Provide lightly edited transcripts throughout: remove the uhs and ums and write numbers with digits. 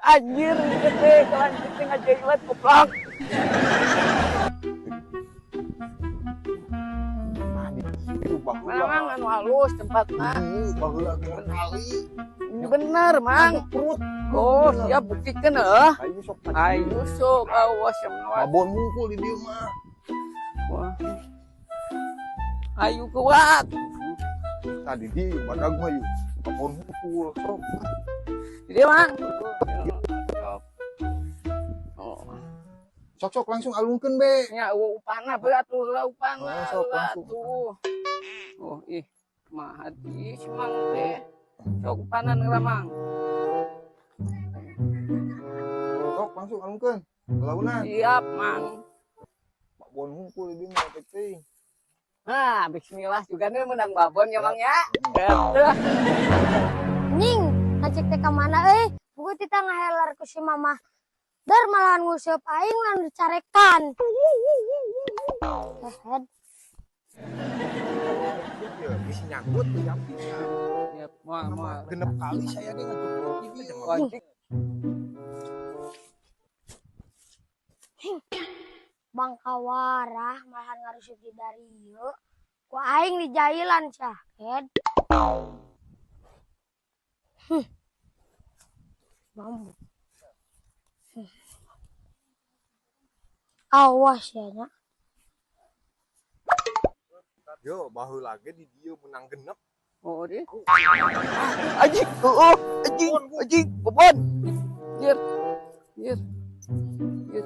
Anjir, gede kelanjut ngajailat goblok. Mana Mang anu halus tempatna? Baheula geus kali. Bener, Mang. Perut. Oh, siap buktikeun heuh. Ayo sok. Ayo sok awas yang mawat. Babon mungkul di dieu mah. Wah. Ayo kuat. Tadi di badag mah yuk. Babon mungkul sok. Jadi, Mang. Sok. Oh. Sok sok langsung alungkeun be. Nya eueuh upana berat tuh lah upana. Oh, sok, lah langsung. Tuh. Oh, ih. Mah hati si Mang teh. Sok upana heula, Mang. Sok langsung alungkeun. Launan. Siap, Mang. Babon mungkul di dieu mah teh. Nah, bismillah juga nih menang babon ya, Mang ya. Gitu. Nying, ngacek teh ka mana euy? Buku tita ngahelar ku si mama. Dar malahan nguseup aing lan dicarekan. Hehed. Ya, bisa nyangkut ya. Siap, moal moal. Genep kali saya deh ngejepot di dieu. Wajib. Bangkawarah malahan ngarusup di darieu. Ku aing dijailan sia, Hed. Bambu. Awas ya nya. Yo, baheula ge di dieu menang genep. Oh, dia. Anjing, oh, anjing, anjing, babon. Anjir. Anjir. Anjir.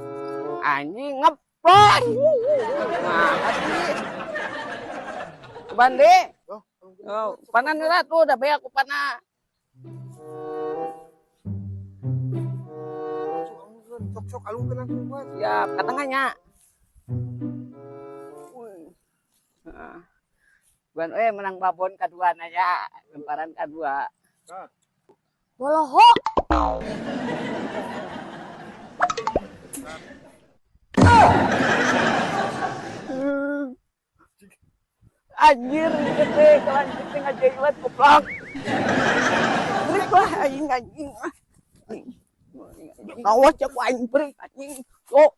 Anjing ngeplos. Nah, hati. Bande. Oh, Oh, panan heula tuh udah beak ku pana. Langsung alungkeun, sok sok alungkeun langsung buat. Siap, ka tengahnya. Heeh. Ban menang babon kadua nanya, lemparan kadua. Boloho. Anjir, gede kelanjut ngajailat goblok. Berik lah aing anjing. Awas ya ku aing berik anjing. Sok.